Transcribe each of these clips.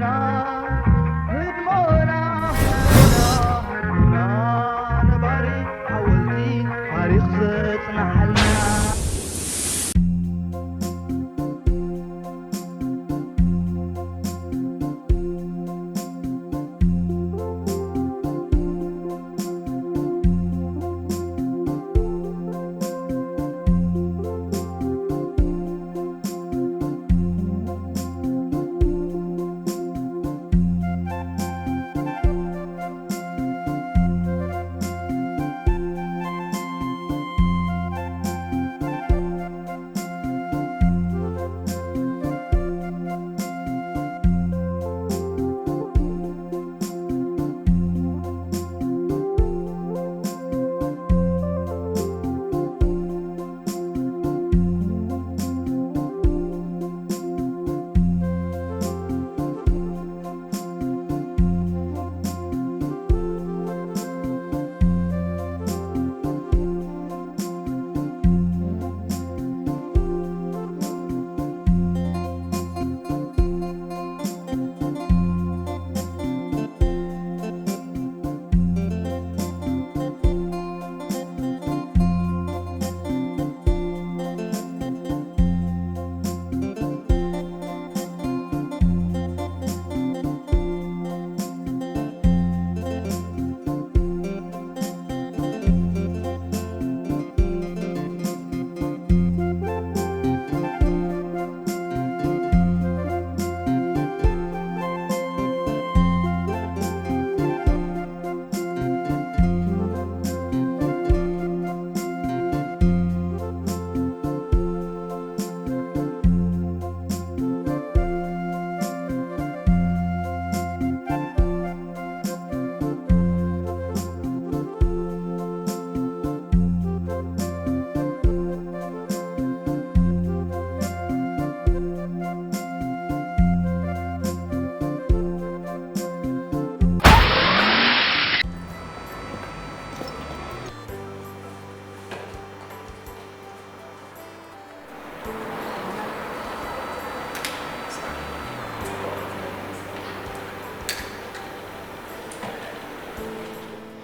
ህድሞና፣ ህድሞና፣ ህድሞና፣ ነባሪ ሓወልቲ ታሪኽ ዘጽንሓልና።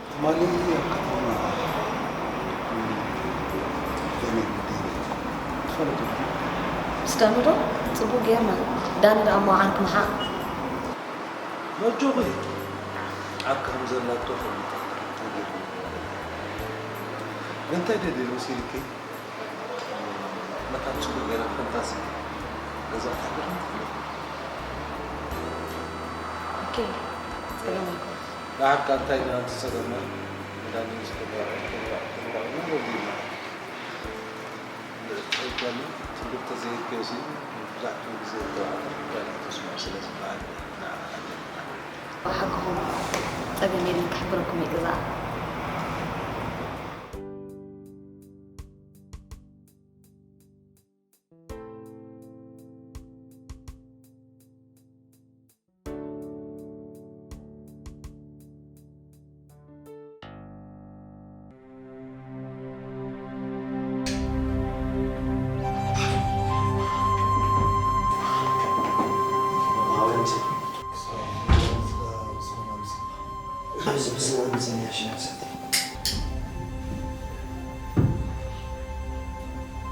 ትማሊ ኣብ ከተማ፣ እ፣ ከመይ ጉዳይ ነይሩ? ትፈልጡ ዶ? ምስ ዳኒ ዶ? ጽቡቕ ጌርና። ዳኒ ደኣ እሞ ዓርኩ ምሓቕ። መጆኺ ዓርኪ ከም ዘላቶ ፈልጡ። እንታይ ደልየ መሲልኪ? መታን ጽቡቕ ጌራ ፈንታሲ ገዛ ክትሕብርኒ ትኽእሊ። ኦኬ፣ ጸገም ኣይኮነን። ደሓር ከኣ እንታይ ኢና እቲ ጸገምና? ንዳኒ ዝተባዕ-፣ ዝተባዕ-፣ ዝተባዕና ወዲና። ጸገም ትልቅ ተዘይከሲ ብዙሕ ግዜ ዝተባዕና ዳኒ ተስምዖ ስለ ዝበሃል ንዓ ሓግኹም ጸገም የለን፣ ክሕብረኩም እየ ገዛ።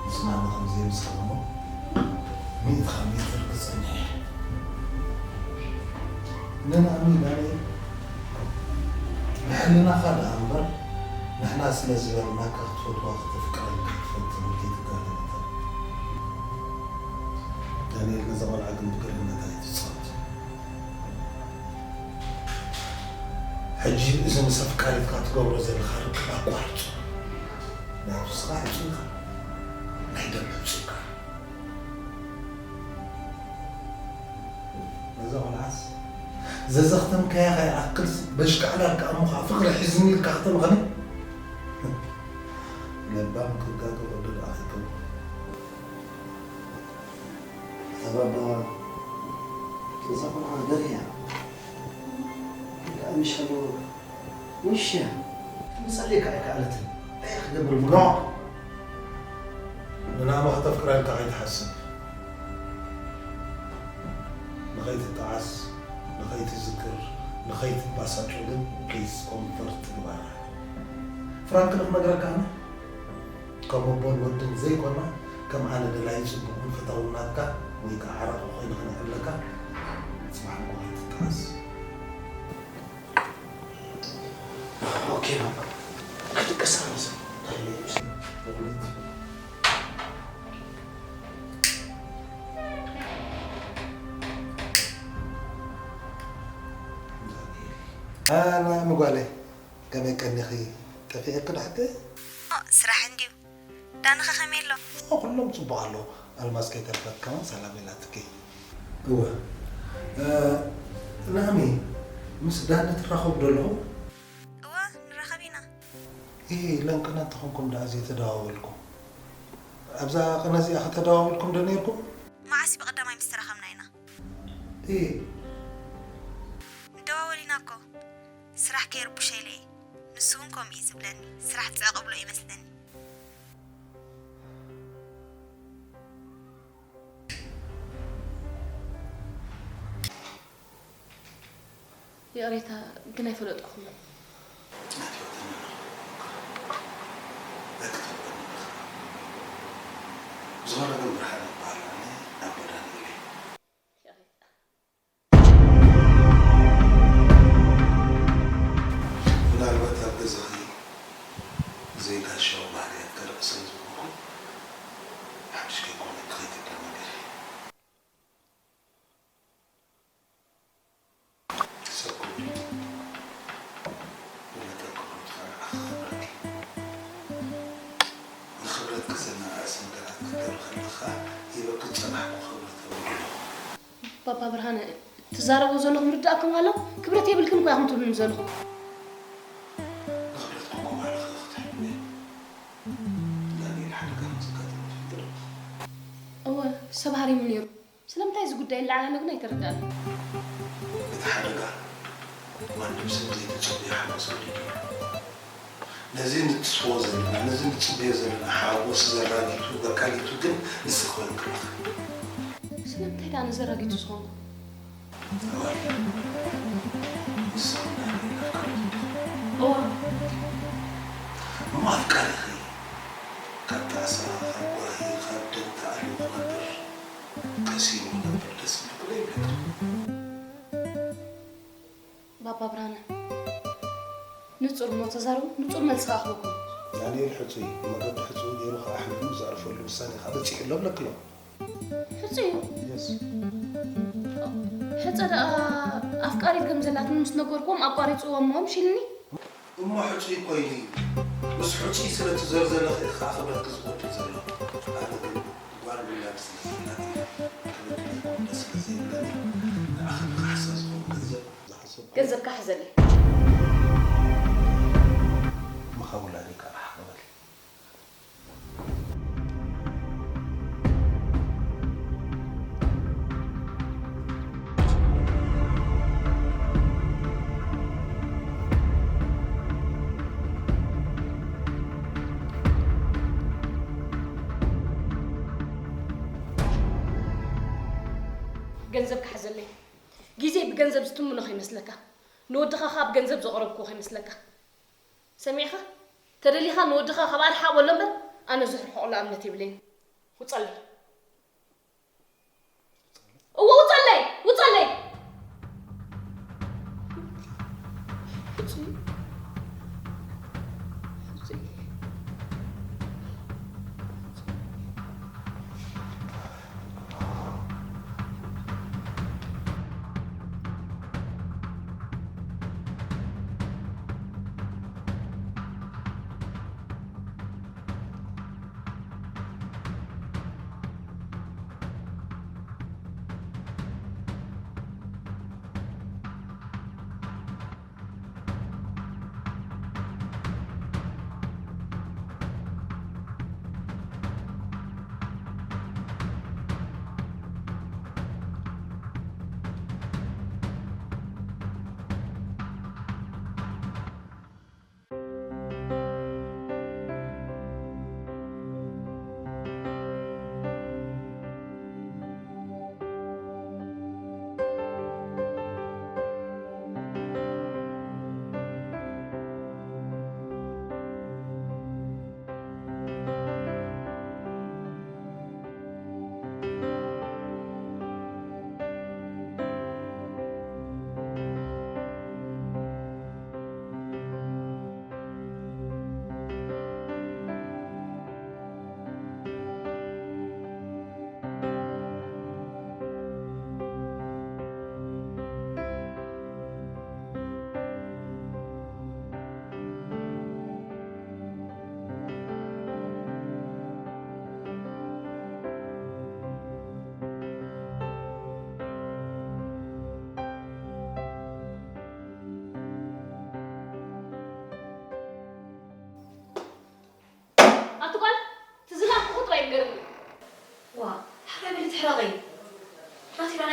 ንስማማ ከም ዘይምስከሞ ሚእቲ ካብ ሚእቲ ርግጸኛ እየ። ነንኣምን ዳንኤል፣ ንሕልናኻ ደኣ እምበር፣ ንሕና ስለ ዝበልናካ ክትፈትዋ ከተፍቅረካ ክትፈትን ከይትጋገ መታን። ዳንኤል፣ ነዛ ቆልዓ ግን ብግርህነት ኣይትጻወት። ሕጂ እዚ ምስ ኣፍቃሪትካ ትገብሮ ዘለኻ ርክብ ኣቋርጾ። ናይ ነብስኻ ሕጹይካ፣ ናይ ደም ሕጹይካ። ነዛ ቆልዓስ ዘዘኽተምካያ ከይኣክልስ በሽካዕላል ከኣ እሞ ኸኣ ፍቕሪ ሒዝኒ ኢልካ ክተምኽኒ? ለባም ክጋገ ወዲ ደኣ ከይከውን። ኣባባ፣ እዛ ቆልዓ ገርህያ። ደኣ ምሻሎ ውሻ። ትምጸለይ ከኣ ኣይከኣለትን። እንታይ ክገብር ብሎ? ንናማ ከተፍቅረልካ ከይትሓስብ። ንኸይትጠዓስ ከይትዝክር፣ ንኸይትባሳጮ ግን ፕሊዝ ኮንፈርት ግባራ። ፍራንክ ንኽነግረካ ኣነ ከም ኣቦን ወድን ዘይኮና፣ ከም ኣነ ደላይ ጽቡቕን ፈታውን ናትካ ወይ ከዓ ዓራቒ ኮይነ ክነዕለካ ጽባሕ እኮ ከይትጠዓስ። ኦኬ ባባ፣ ክድቅስ ኣነ ሰብ። ኣላ ምጓለይ፣ ከመይ ቀኒኺ? ጠፊኤኪ ዶ ሓቂ? ኦ፣ ስራሕ እንድዩ። ዳንኸ ከመይ ኣሎ? ኦ፣ ኩሎም ጽቡቕ ኣለዉ። ኣልማዝ ከይተረፈት ከማን ሰላም ኢላትኪ። እወ። እ፣ ናሚ፣ ምስ ዳኒ ትራኸቡ ዶ ኣለኹም? እወ፣ ንራኸብ ኢና። ኢ፣ ሎምቅነ እንተኾንኩም ደኣ ዘይተደዋወልኩም? ኣብዛ ቅነ እዚኣ ኸ ተደዋዊልኩም ዶ ነይርኩም? መዓስ ብቐዳማይ ምስ ተራኸብና ኢና? ኢ፣ ንደዋወል ኢና እኮ። ስራሕ ከይርብሾ ኢለ እየ። ንሱ እውን ከምኡ እዩ ዝብለኒ። ስራሕ ትዕቕ ብሎ ይመስለኒ። ይቕሬታ፣ ግን ኣይፈለጥኩኹምን። ኣይትፈልጥን ኣለኹ። ኣይትፈልጥን ኣለኻ። ብዝኾነ ግን ብርሃነ እበሃል። ኣነ ኣቦ ዳንኤል እየ። ይቕሬታ። ምናልባት ኣብ ገዛኺ ዘይጋሻዊ ባህርያት ከርኢ ስለ ዝኾንኩ፣ ሓድሽ ከይኮነ ክኸይድ ይብላ ነገር እዩ። ሰብ ክቡር እዩ። ብለጠ ክብረቱ ከዓ ንዓኺ ክብረት እዩ። ንኽብረትኪ ዘነኣእስ ነገራት ክትገብሪ ከለኻ፣ ሂበኪ ዝጸናሕኩ ክብረት እብሉ ኣለኹ። ባባ ብርሃነ፣ እትዛረቦ ዘለኹም ርዳእኩም ኣሎ? ክብረት የብልክን እኮ ኢኹም ትብሉኒ ዘለኹም። ንኽብረትኪ እኮ ባዕልኺ ክትሕልዊ። ዳንኤል ሓደጋ ከም ዘጋጠመ ትፈልጢ ዶ? እወ፣ ሰብ ሃሪሙ ነይሩ። ስለምንታይ እዚ ጉዳይ ይለዓል ኣሎ ግን ኣይተረድኣንን። እቲ ሓደጋ ማንም ሰብ ዘይተጸበዮ ሓጎስ ወሊዱ እዩ። ነዚ ንትስፎ ዘለና፣ ነዚ ንጽበዮ ዘለና ሓጎስ ዘራጊቱ፣ ዘካሊቱ ግን ንስኺ ኮይንኪ ኢኺ። ስለምንታይ ደኣ ነዚ ኣራጊቱ ዝኾንኩ? እዋይ፣ ንስኺ ዳንኤል ኣፍቃሪቱ ዲኺ? እወ። እሞ ኣፍቃሪኺ ካብ ጣዕሳ፣ ካብ ጓሂ፣ ካብ ደም ተኣልዩ ክነብር፣ ቀሲኑ ክነብር ደስ ይብለኪ ዶ ይብለኪ? ባባ ብርሃነ፣ ንጹር እሞ ተዛረቡ፣ ንጹር መልሲ ከኣ ክህበኩም። ዳንኤል ሕጹይ፣ መገዱ ሕጹይ ገይሩ ከኣ ኣሕሚሙ ዘዕርፈሉ ውሳኔ ከኣ በጺሑ ኣሎ እብለኪ ኣለኹ። ሕጹይ እዩ? የስ። ሕጸ ደኣ ኣፍቃሪት ከም ዘላትኒ ምስ ነገርኩዎም ኣቋሪጽዎም እሞ ምሽ ኢሉኒ። እሞ ሕጹይ ኮይኑ እዩ። ምስ ሕጹይ ስለ ትዞሪ ዘለኺ ኢኺ ከኣ ክብረትኪ ዝጎድል ዘሎ። ኣነ ግን ጓል ውላድ ስለ ዘላትኒ፣ ክበድለኩም ደስ ስለ ዘይብለኒ፣ ንዓኺ ንኻሕሳ ዝኸውን ገንዘብ ዝሓሰብኩ ገንዘብካ ሕዘለይ። ምኻ ውላደይ ከኣ ርሓቕ በል። ገንዘብ ክሓዘለይ። ግዜ ብገንዘብ ዝትምኖ ከይመስለካ። ንወድኻ ካብ ገንዘብ ዘቕረብኩዎ ከይመስለካ። ሰሚዕኻ? ተደሊኻ ንወድኻ ካብ ኣርሓቕ በሎ እምበር ኣነ ዝርሕቐሉ እምነት የብለይን። ውጸለይ። እወ፣ ውጸለይ! ውጸለይ! ውጸይ! ውጸይ!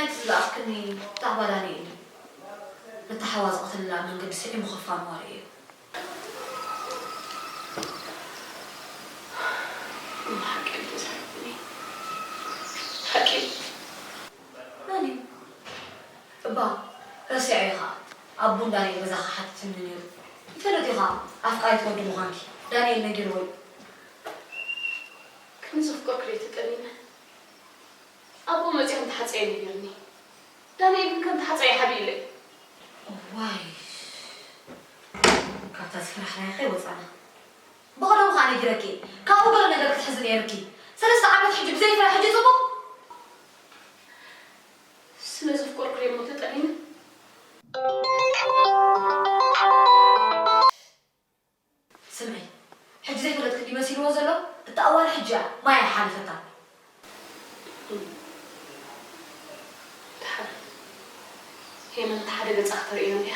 እቲ ዝለኣኽክኒ ብዛዕባ ዳንኤል እዩ። ነታ ሓዋ ዝቐተለላ መንገዲ ስዒሙ ከፋንዋ ርእየ። ሓቂ እዩ፣ ሓቂ። መን እዩ? እባ ረሲዐዮ ኸኣ። ኣቦ ዳንኤል በዛ ክሓትትኒ ነይሩ። ይፈለጥ እዩ ኸኣ ኣፍቃሪት ወዲ ምዃንኪ። ዳንኤል ነጊርዎ እዩ። ክንዲ ዘፍቀርኩ ድየ ተጠሊመ? ኣቦ መጺኡ ከም ተሓጸየ ነጊሩኒ። ዳንኤል ግን ከም ተሓጸየ ሓቢኡለይ። እዋይ፣ ካብታ ዝፈራሕናዮ ከይወጻና። ብቐደሙ ከኣ ነጊረኪ። ካብኡ ገለ ነገር ክትሕዚ ነይርኪ። ሰለስተ ዓመት ሕጂ ብዘይ ፍረ ሕጂ ጽቡቕ? ስለ ዘፍቀርኩ ድየ እሞ ተጠሊመ? ስምዒ፣ ሕጂ ዘይፈለጥኪ ድዩ መሲልዎ ዘሎ? እታ እዋን ሕጂ እያ፣ ማይ ኣይሓለፈታን። ደሓር ሄመን፣ እቲ ሓደ ገጻ ክተርእየኒ እያ።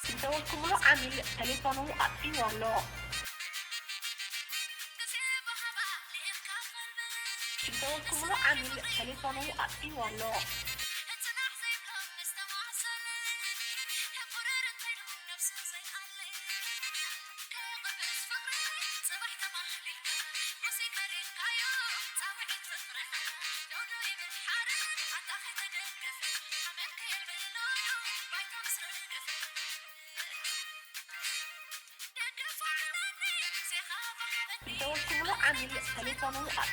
ዝደወልኩምሉ ዓሚል ተሌፎኑ ኣጥፊእዎ ኣሎ። ዝደወልኩምሉ ዓሚል ተሌፎኑ ኣጥፊእዎ ኣሎ። ዝደወልኩምሉ ዓሚል ተሌፎኑ ኣብ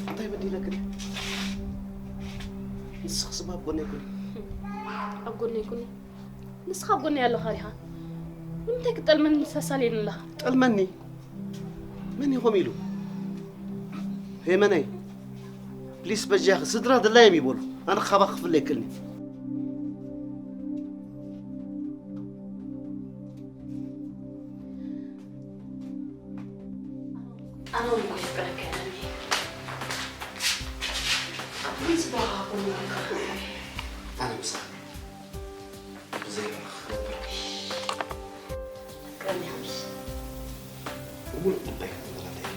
እንታይ በዲለክን? ንስኽስ ኣብ ጎነይ ኩኒ። ኣብ ጎነይ ኩኒ? ንስኻ ኣብ ጎነይ ኣለኻ ዲኻ? ንምንታይ ክትጠልመኒ ተሳልየኒ ኣለኻ? ጠልመኒ? መን እዩ ከምኡ ኢሉ? ሄመነይ፣ ፕሊስ በጃኺ፣ ስድራ ድላዮም ይበሉ። ኣነ ካባኺ ክፍለ የክእልኒ። ኣነ እውን የፍቅረካ እየ። ኣብ ኩሉ ጽቡቕ ክኸውን እየ። ኣነ ምሳኻ ብዘይ በረኻ ክነብር። ኣፍቅረኒ ሓምስ። ብምሉእ ልበይ ክቕበለካ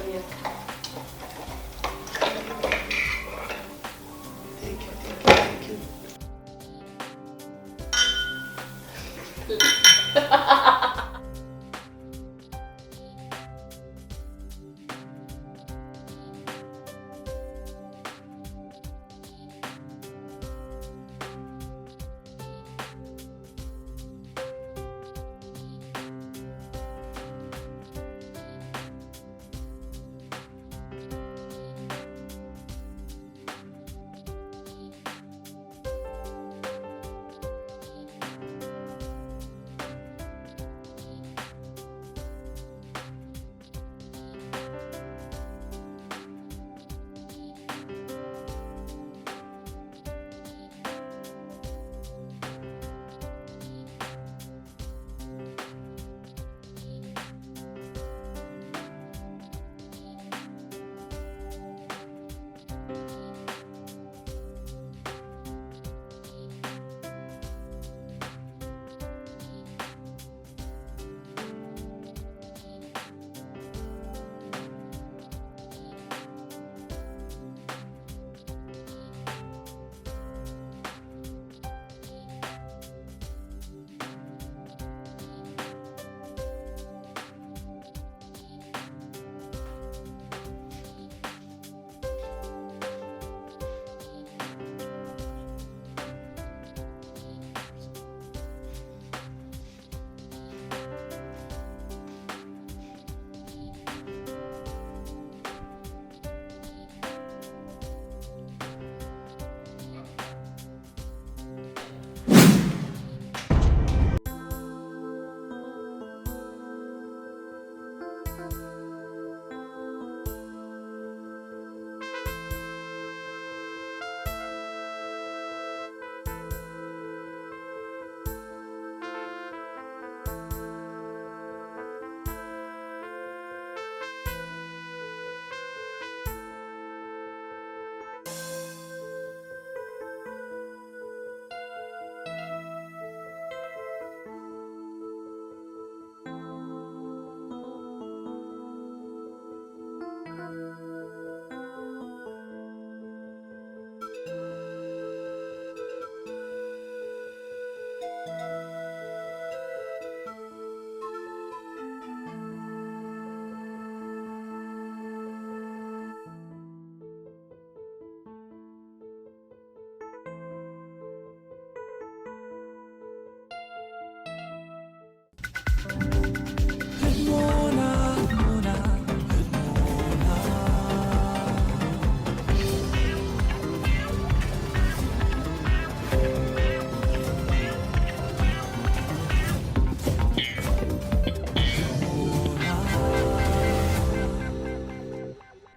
እየ።